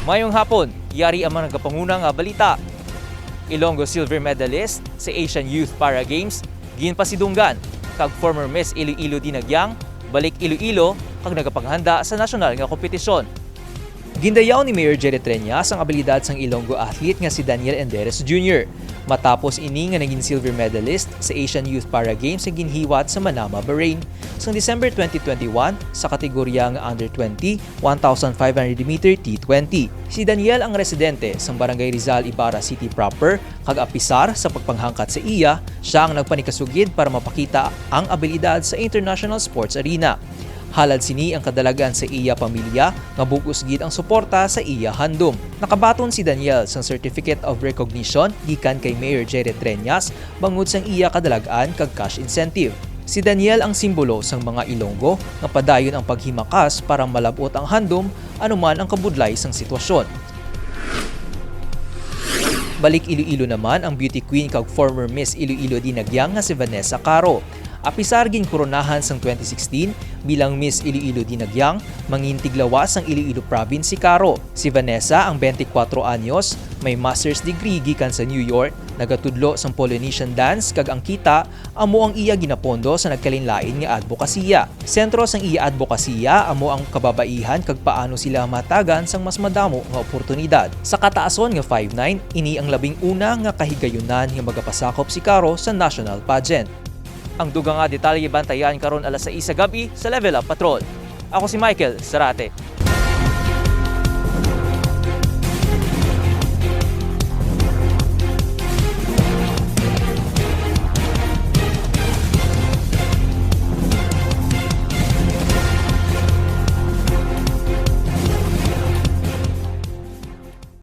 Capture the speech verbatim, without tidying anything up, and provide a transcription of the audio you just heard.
Mayong hapon, yari ang mga nagapanguna nga balita. Ilonggo silver medalist sa Asian Youth Para Games, ginpasidunggan kag former Miss Iloilo Dinagyang, balik Iloilo kag nagapaghanda sa nasyonal nga kompetisyon. Gindayaw ni Mayor Jerry Treñas ang abilidad sang Ilonggo athlete nga si Daniel Enderes Junior. Matapos ini nga naging silver medalist sa Asian Youth Para Games nga ginhiwat sa Manama, Bahrain, sang December twenty twenty-one sa kategorya nga under twenty, one thousand five hundred meter T twenty. Si Daniel ang residente sang Barangay Rizal, Ibarra City proper, kag apisar sa pagpanghangkat sa iya, siya ang nagpanikasugid para mapakita ang abilidad sa international sports arena. Halad sini ang kadalagan sa iya pamilya nga bug-os gid ang suporta sa iya handom. Nakabaton si Daniel sang Certificate of Recognition gikan kay Mayor Jerry Treñas bangod sang iya kadalag-an kag cash incentive. Si Daniel ang simbolo sang mga Ilonggo nga padayon ang paghimakas para malab-ot ang handom anuman ang kabudlay sang sitwasyon. Balik Iloilo naman ang beauty queen kag former Miss Iloilo Dinagyang nga si Vanessa Caro. Apisar ginkoronahan sang twenty sixteen bilang Miss Iloilo Dinagyang, mangintiglawas sang Iloilo Province si Caro. Si Vanessa, ang twenty-four anyos, may master's degree gikan sa New York, nagatudlo sang Polynesian dance kag ang kita amo ang iya ginapondo sa nagkalainlain nga adbokasiya. Sentro sang iya adbokasiya amo ang kababaihan kag paano sila mahatagan sang mas madamo nga oportunidad. Sa kataason nga five nine, ini ang labing una nga kahigayunan nga magapasakop si Caro sa national pageant. Ang dugang nga detalye bantayan karon alas sais sa gab-i sa Level Up Patrol. Ako si Michael Zarate.